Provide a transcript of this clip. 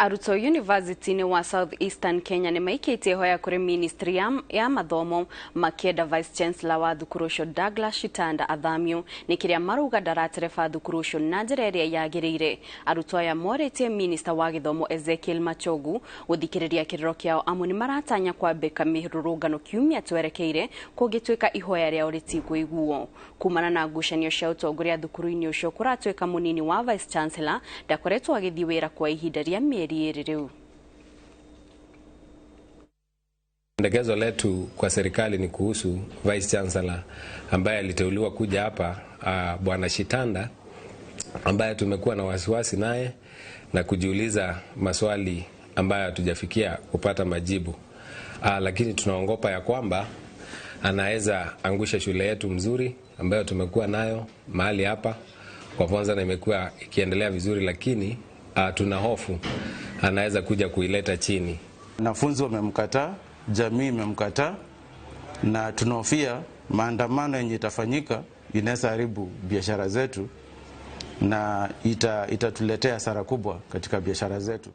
Arutwo University wa South Eastern Kenya nĩ maikĩtie ihoya kũrĩ ministry ya mathomo makĩenda Vice Chancellor wa thukuru ũcio Douglas Shitanda athamio nĩ kĩrĩa marauga ndaratereba thukuru ũcio na njĩra ĩrĩa yagĩrĩire. Arutwo aya morĩtie minister wa gĩthomo Ezekiel Machogu gũthikĩrĩria kĩrĩro kĩao amu nĩ maratanya kwambĩka mĩrũrũngano kiumia twerekeire kũngĩtuĩka ihoya rĩao rĩtikũiguo. Kumana na ngucanio cia ũtongoria thukuru-inĩ ũcio kũratuĩka mũnini wa Vice Chancellor ndakoretwo agĩthiĩ wĩra kwa ihinda rĩa mĩeri ĩĩrĩ rĩu. Pendekezo letu kwa serikali ni kuhusu Vice Chancellor ambaye aliteuliwa kuja hapa, Bwana Shitanda, ambaye tumekuwa na wasiwasi naye na kujiuliza maswali ambayo hatujafikia kupata majibu. Lakini tunaongopa ya kwamba anaweza angusha shule yetu mzuri ambayo tumekuwa nayo mahali hapa kwa Vonza na imekuwa ikiendelea vizuri, lakini tuna hofu anaweza kuja kuileta chini. Wanafunzi wamemkataa, jamii imemkataa, na tunahofia maandamano yenye itafanyika inaweza haribu biashara zetu na itatuletea hasara kubwa katika biashara zetu.